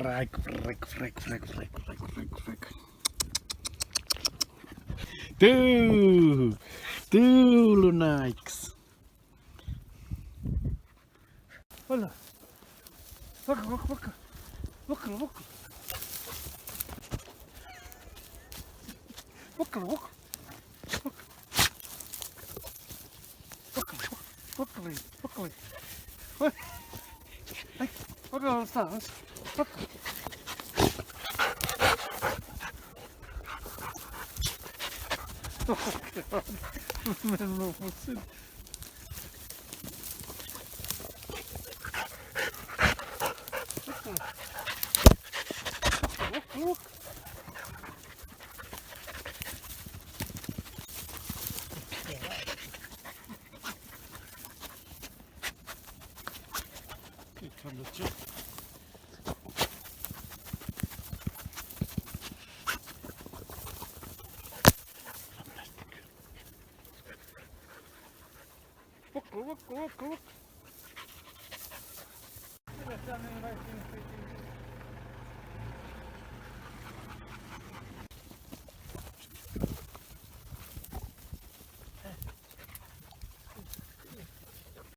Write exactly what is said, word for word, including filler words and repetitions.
Frek, frek, frek, frek, frek, frek, frek, frek. Too, too, Lunaiks. Hola. Waka, waka, waka. Waka, waka. Waka, waka. Waka. Waka, waka, waka. Waka, waka. Ay, waka, waka, waka. Oh, God. Man, no, what's it? Look, look. Here comes the jet. Look, look, look, look.